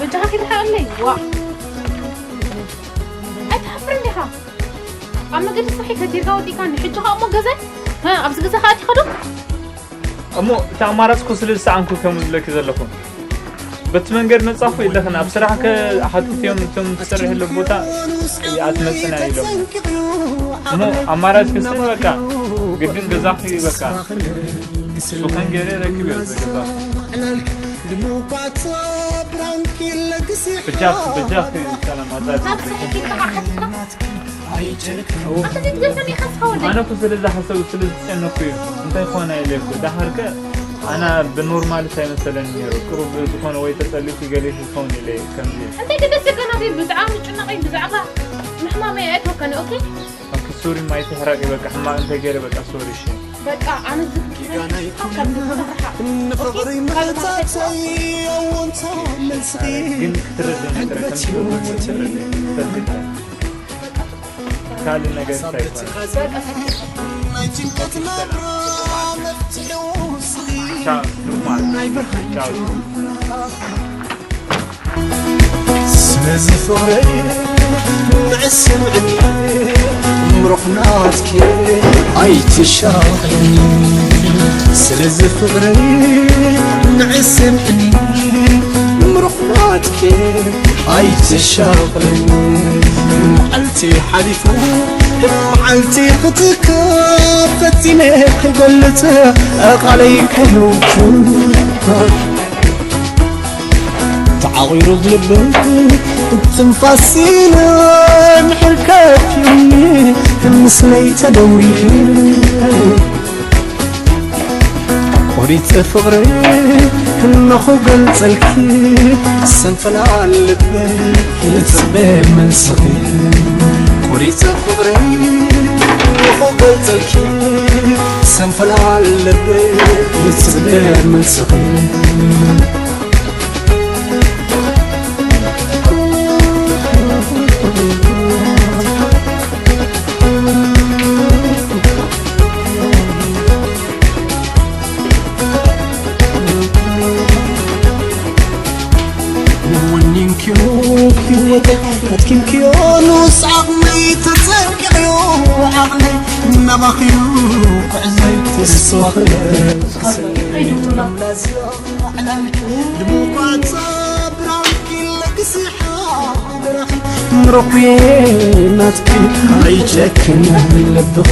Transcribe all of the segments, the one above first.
በጃኻ ኪድ ሓቐለይ። ዋ። ኣይትሓፍርን ዲኻ? ኣብ መገዲ ስራሐይ ከቲርካ ወዲእካኒ። ሕጂ ኸኣ እሞ ገዛይ? ሀ፣ ኣብዚ ገዛ ኸኣ ኣቲኻ ዶ? እሞ እቲ ኣማራጽ እኮ ስለ ዝሰኣንኩ ከም ዝብለኪ ዘለኹ። በቲ መንገድ መጻኹ የለኽን። ኣብ ስራሕ ከ ሓቲትዮም እቶም ትሰርሕሉ ቦታ ኣትመጽና ኢሎም። እሞ ኣማራጽ ክስን በቃ ግድን ገዛኹ በቃ ሱኸን ገይረ ረኪበ ገዛኹ። በጃኽ በጃኽ ሰላም ኣዛዝ። ኣነ እኮ ስለ ዝሓሰቡ ስለ ዝጨነኩ እዩ። እንታይ ኮነ ኢለ እኮ ዳሓርከ ኣና ብኖርማል እንታይ መሰለኒ ነይሩ። ቅሩብ ዝኾነ ወይ ተጸሊፉ ገለ ይኸውን ኢለ ከምዚ። እንታይ ተደሰከና? ብጣዕሚ ጭነቐይ ብዛዕባ ምሕማመይ ኣይተወከኒ። ኦኬ። ኦኬ፣ ሶሪ ማይ ትሕረቂ በቃ ሕማቕ እንታይ ገይረ በቃ ሶሪ እሺ። በቃ ኣነ ዝፍትነካ ካብ ንፍርሓ። ንፍቕሪ ኦኬ፣ ካብ መሕተት መሕተት ግን ክትረድእ ነገር ከም ትረድእ ካልእ ነገር እንታይ ይኮነ? ናይ ጭንቀት ናብራ መፍትሒ ውስኺ ቻው፣ ኖርማል። ናይ ብርሃን ቻው። ስለዚ ፍቕረይ ንዕስምዕኒ ምሩኽ ናትኪ ኣይትሻቕልኒ። ስለዚ ፍቕረይ ንዕስምዕኒ ምሩኽ ናትኪ ኣይትሻቕልኒ። መዓልቲ ሓሊፉ መዓልቲ ክትከብ ፈጺመ ክገልጽ ቃለይ ከይውክል ተዓቒሩ ብልበይ ትንፋስ ኢለ ምሕር ከፊኡኒ ምስለይ ተደዊሉ ቆሪጸ ፍቕረይ ህልኹ ገልጸልኪ ሰንፈላ ልበይ ይጽበ መልስኺ ቆሪጸ ፍቕረይ ህልኹ ገልጸልኪ ሰንፈላ ልበይ ይጽበ መልስኺ ወኒንክዮ ህይወተይ ኣድኪምክዮ ንኡስ ዓቕመይ ተጸንቂቕዮ ዓቕለይ እናባኽዮ ክዕዘይ ተስፋ ክለስል ድሙቋት ብራንኪ ለግስሓ ምረኩየ ናትኪ ኣይጨክን ልብኺ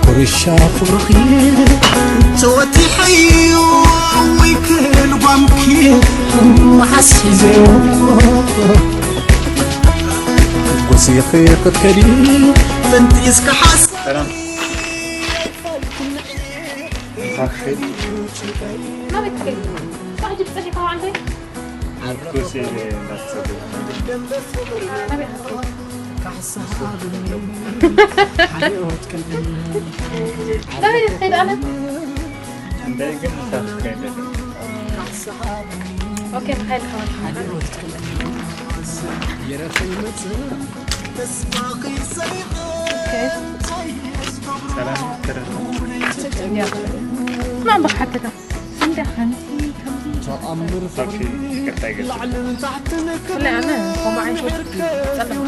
ኩርሻ ፍቕርኺ ተወቲሐዮ ወይ ክልጓምኪ መሓስ ሒዘዮ ጎሲኺ ክትከዲ ፈንጢስካ ሓሳብ ሰላም። ናበይ ትኸይድ? ሕጂ ብጸኒሕካ ዋዕንተይ? ዓርኩስ ኢለ እንዳተሰደድኩ። ናበይ ኢኻ ትኸይድ? ናበይ ኢኻ ትኸይድ ኣነ? እንታይ ግን ምሳኻ ትኸይድ? ኦኬ፣ ትኸይድ ከማን። ኦኬ። ሰላም ትረፍ። ያ። ማን ብሓተታ? እንደ ከምዚ፣ ከምዚ። ኦኬ፣ ይቅርታ ይገልጽ። ብፍላይ ኣነ ከምኡ ዓይነት ወዲ ጸልእ።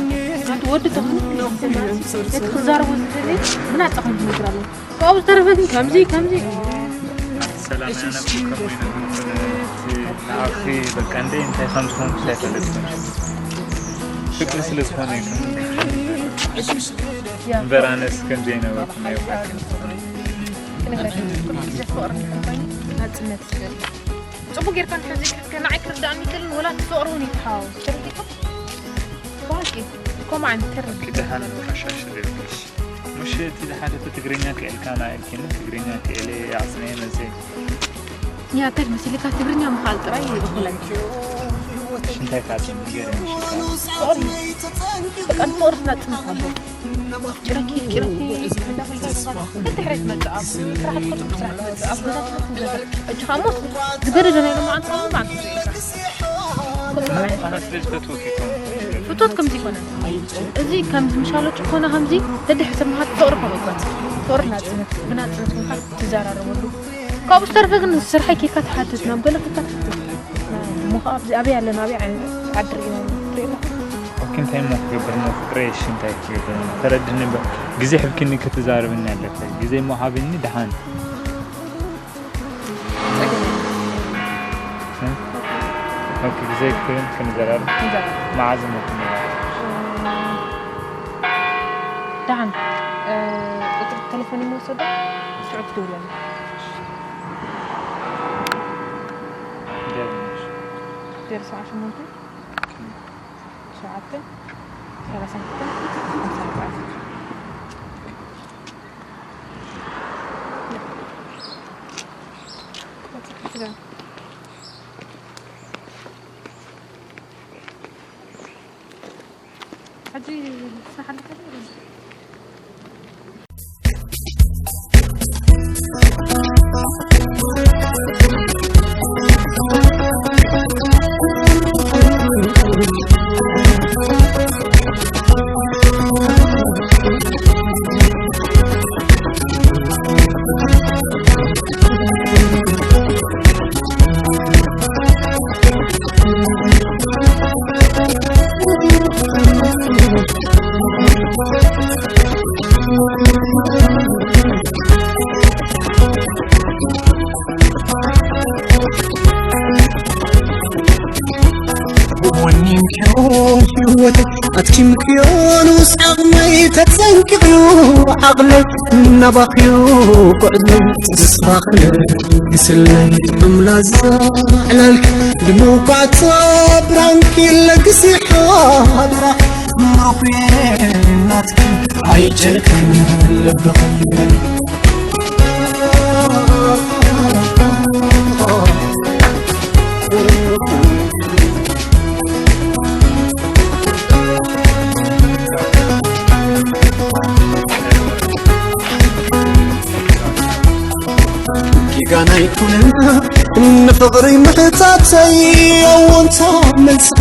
ኣንቲ ወዲ ተኾይኑ፣ እቲ ክዛረቦ ዝደሊ ብናጻ ከም ዝነግር ኣለዎ። ካብኡ ዝተረፈ ግን ከምዚ፣ ከምዚ። ሰላም፣ ኣነ እኮ ከምኡ ይነግር። እቲ ንዓኺ በቃ እንደ እንታይ ከም ዝኾንኩ ኣይፈለጥኩን። ፍቅሪ ስለ ዝኾነ እዩ ከምኡ። ያ። እምበር ኣነስ ከምዚ ኣይነበርኩን፣ ኣይውሓድን። ክነግረካ፣ ኩሉ ግዜ ፍቕሪ እንድሕር ኮይኑ ናጽነት ይደሊ። ጽቡቕ ጌርካ እንድሕር ዘይክሕዝከ ንዓይ ክርድኣኒ ይኽእልን ወላ እቲ ፍቕሪ እውን ይተሓዋወስ። ተረዲእካ? ተባሃልኪ። ከምኡ ዓይነት ተረዲ። ክድሃን መሻሽል የብልሽ። ሙሽ እቲ ዝሓለፈ ትግርኛ ክእልካ ና ኢልኪኒ፣ ትግርኛ ክእለ ኣጽንየ መዘ። ያ፣ ተግ መሲልካ ትግርኛ ምኽኣል ጥራይ እኹል ኣይኮነን። ሽንታይ ካትም ንገረኒ። ሽንታይ። ፍቕሪ። በቃ ንፍቕሪ ትነጽንሕ ኣቦ። ጭረኪ፣ ጭረኪ፣ እንዳበልካ ስራሕ። ብድሕሪት መጽእ ኣብ ስራሕ ትኸዱ፣ ስራሕ ትመጽእ ኣብ ገዛ ትኸዱ፣ ገዛ። እጅኻ እሞ ዝገደደ ናይ ሎማዓንቲ እኮ ብኣንተ ስራሕ። ከምዚ ዓይነት ኣነ ስለ ዝፈትወኪ እኮ። ፍቶት ከምዚ ይኮነ። እዚ ከምዚ ምሻሎ ጭኮና ከምዚ ደድሕሪ ሰብ ምኻድ ፍቕሪ ከምኡ ይኮነ። ፍቕሪ ናጽነት፣ ብናጽነት ምኻድ ትዘራረበሉ። ካብኡ ዝተረፈ ግን ስርሐይ ኬድካ ትሓትት፣ ናብ ገለ ኬድካ ትሓትት። እሞ ኸዓ ኣብዚ ኣበይ ኣለና፣ ኣበይ ዓይነት ዓዲ ርኢና ኢና? ትርኢ ኣለኻ? ኦኬ፣ እንታይ እሞ ክገብር እሞ ፍቅረይ፣ እሺ፣ እንታይ ክገብር እሞ? ተረድኒ እምበር፣ ግዜ ሂብክኒ ክትዛረብኒ ኣለካ። ግዜ እሞ ሃብኒ ደሓን። ጸገም የለን። እ? ኦኬ፣ ግዜ ክን-፣ ክንዘራረብ። ክንዘራረብ። መዓዝ እሞ ክንዘራረብ? ደሓን። እ፣ ቁጽሪ ተሌፎን እሞ ውሰዶ። ሽዑ ትድውለኒ። ዜሮ ሰዓት ሸሞንተ፣ ሸውዓተ፣ ሰላሳ ክልተ፣ ሓምሳ ኣርባዕተ። ሕጂ ስራሕ ኣለካ ድዩ? ወኒንክዮ ህይወት ኣትኪምክዮ ንኡስ ዓቕመይ ተጸንቂቕዩ ዓቕለይ ናባኽዮ ክዕድመይ ተስፋ ክለግስለይ እምላዛ ዕላልኪ ንምውቃዕታ ብርሃንኪ ለግሲ ሓደራ ምሩኽየ ናትኪ ኣይጨክን ልብኺ ኪዳን ኣይኮነን ንፍቕሪ ምሕታተይ ኣዎንታ መልስኺ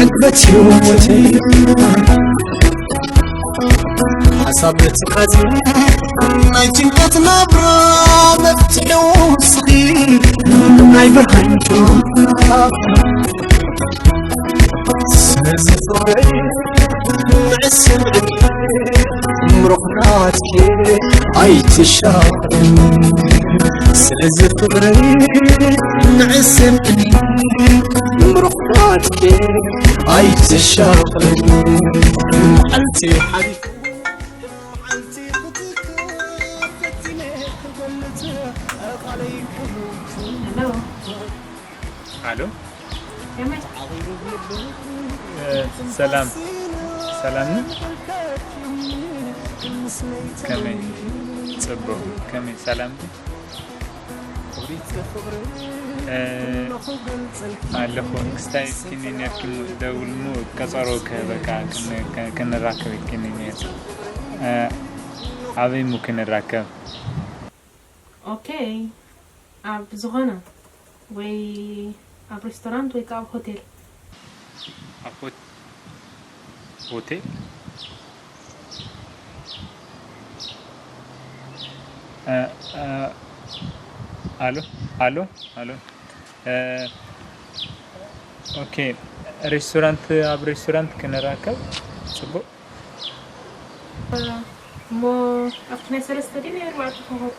ዕግበት ህይወተይ ሓሳብ ትካዚ ናይ ጭንቀት ናብራ መፍትሒ ውስኺ ናይ ብርሃን ጨዋታ ስለዚ ፍቕረይ ንዕስብ ዕድመ ምሩኽናትኪ ኣይትሻቕኒ ስለዚ ፍቕረይ ንዕስብ ዕድመ ምሩኽናትኪ ኣይትሻቕኒ መዓልቲ ሓሊፉ መዓልቲ ክትከብ ፈቲነ ክገልጽ ቃለይ ክህብ ኣሎ ኣሎ ከመይ ሰላም ሰላም ከመይ ጽቡቅ ከመይ ሰላም ኣለኹ ክስታይ ኪኒ ነርኪ ደውልሙ ቀጸሮ ከበቃ ክንራከብ ኪኒ ነርኪ ኣበይ ሙ ክንራከብ ኦኬ ኣብ ዝኾነ ወይ ኣብ ሬስቶራንት ወይ ከዓ ኣብ ሆቴል ኣብ ሆት- ሆቴል ኣሎ ኣሎ ኣሎ ኦኬ ሬስቶራንት ኣብ ሬስቶራንት ክንራከብ ፅቡቅ እሞ ኣብቲ ናይ ሰለስተ ድዩ ናይ ኣርባዕተ ኮኸብ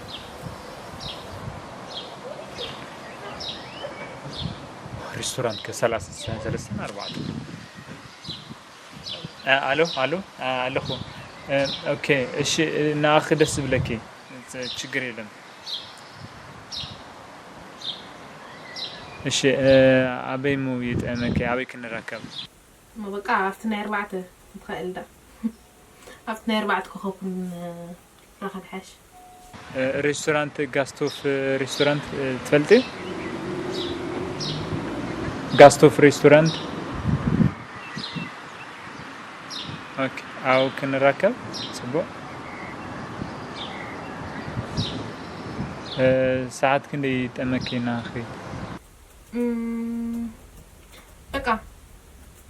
ሬስቶራንት ከሰላሳ ሰለስተን ኣርባዕተ ኣሎ ኣሎ ኣለኹ ኦኬ እሺ ንኣኺ ደስ ዝብለኪ ችግር የለን እሺ ኣበይ ሙ ይጥዕመኪ ኣበይ ክንራከብ እሞ በቃ ኣብቲ ናይ ኣርባዕተ ትኽእል ዳ ኣብቲ ናይ ኣርባዕተ ኮኸብ ክንራኸብ ሓሽ ሬስቶራንት ጋስቶፍ ሬስቶራንት ትፈልጢ ጋስቶፍ ሬስቶራንት። ኦኬ፣ ኣብኡ ክንራከብ። ጽቡቕ። እ፣ ሰዓት ክንደይ ይጠመኪ ናኺ? እም፣ በቃ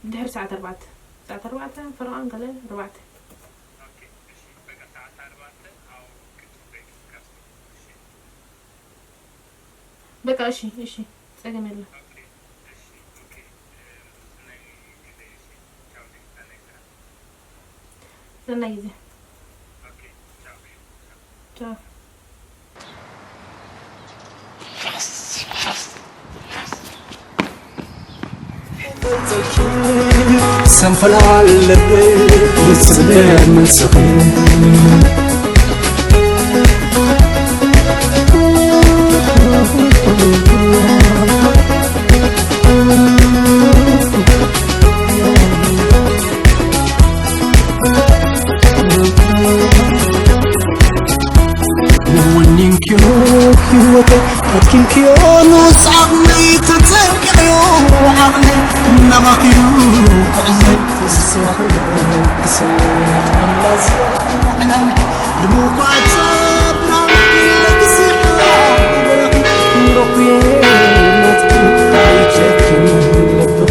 ድሕሪ ሰዓት ኣርባዕተ፣ ሰዓት ኣርባዕተ ፈረቓን ገለ ኣርባዕተ። በቃ እሺ፣ እሺ፣ ጸገም የለን። ሰናይ ግዜ። ቻው። ሰንፈል ኣለብ ብጽለ መልስኺ። ወኒንክዮ ህይወተይ ኣትኪንክዮ ንኡስ ዓቕመይ ተጸንቅዮ ዓቕመይ እናባኽዩ ክዕዘብ ተስፋ ክሰብ ኣምላኽ ዝዓለም ልሙቋት ብራኺ ለግስኻ ብራኺ ንረኩየ ናትኪ ኣይቸክን ለብኺ።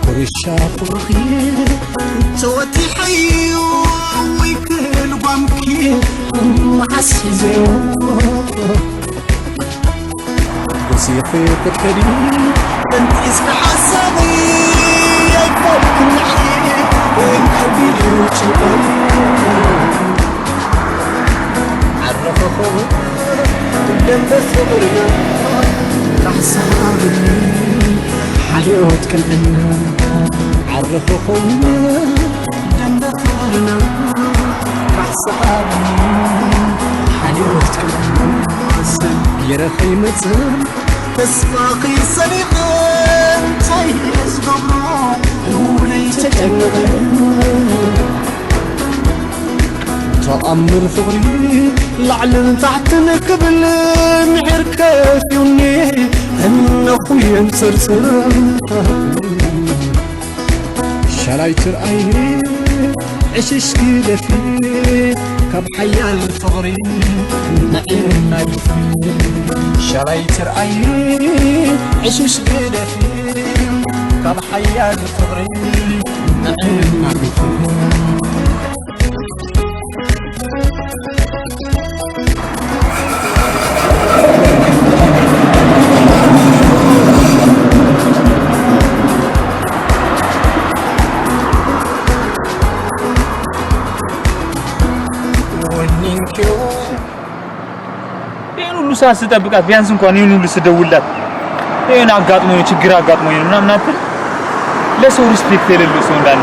ኩርሻ ፍቕርኺ ተወጢሐዮ ወይ ክልጓምኪ መዓስ ሒዘዮ። ወሲኺ ክትከዲ ቀንጢስኪ ሓሳበይ ኣይኮንክን ንዓይ ከቢድ እዩ ጭንቀይ። ዓረፈ ኸውን ደንበ ፍቕርና ካሕሳብኒ ሓልዮት ቅንዕና። ዓረፈ ኸውን ደንበ ፍቕርና ካሕሳብኒ ሓልዮት ቅንዕና። ሰጊረ ከይመጽእ ተስፋኺ ሰኒቐ እንታይ እየ ዝገብሮ እውነይ ተጨነቐ። ተኣምር ፍቕሪ ላዕልን ታሕትን ክብል ምሒር ከፊኡኒ እነኹ የንጽርጽር። ሻላይ ትርኣይ ዕሽሽ ግደፊ ካብ ሓያል ፍቕሪ ንዕናይ ሻላይ ትርኣይ ዕሽሽ ግደፊ ካብ ሓያል ፍቕሪ ንዕናይ ወኒንክዮ። ይህን ሁሉ ሰዓት ስጠብቃት፣ ቢያንስ እንኳን ይህን ሁሉ ስደውልላት፣ ይህን አጋጥሞኝ፣ ችግር አጋጥሞኝ ነው ምናምን አትል። ለሰው ሪስፔክት የሌለው ሰው እንዳለ።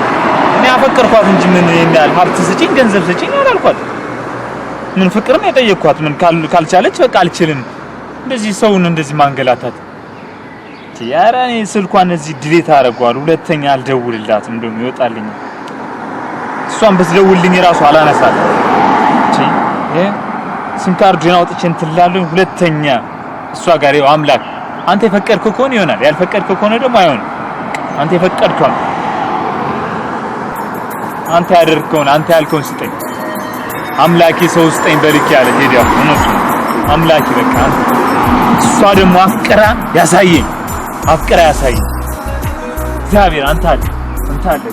እኔ አፈቀርኳት እንጂ ምን ይሄን ያህል ሀብት ስጪኝ፣ ገንዘብ ስጪኝ አላልኳት። ምን ፍቅርም የጠየቅኳት፣ ምን ካል-፣ ካልቻለች በቃ አልችልም። እንደዚህ ሰውን እንደዚህ ማንገላታት። ኧረ እኔ ስልኳን እዚህ ዲሌት አደርገዋለሁ፣ ሁለተኛ አልደውልላትም፣ እንደውም ይወጣልኛል። እሷን ብትደውልልኝ ራሱ አላነሳትም። እቺ፣ ይሄ ሲም ካርዱን አውጥቼ እንትን እላለሁ፣ ሁለተኛ እሷ ጋር። ይኸው አምላክ፣ አንተ የፈቀድከው ከሆነ ይሆናል፣ ያልፈቀድከው ከሆነ ደግሞ አይሆንም። አንተ የፈቀድከው ነው። አንተ ያደረግከውን፣ አንተ ያልከውን ስጠኝ። አምላኬ ሰው ስጠኝ በልክ ያለ ቴዲ አፍሮ እውነቱ ነው። አምላኬ በቃ አንተ፣ እሷ ደግሞ አፍቅራ ያሳየኝ፣ አፍቅራ ያሳየኝ። እግዚአብሔር አንተ አለ፣ አንተ አለ።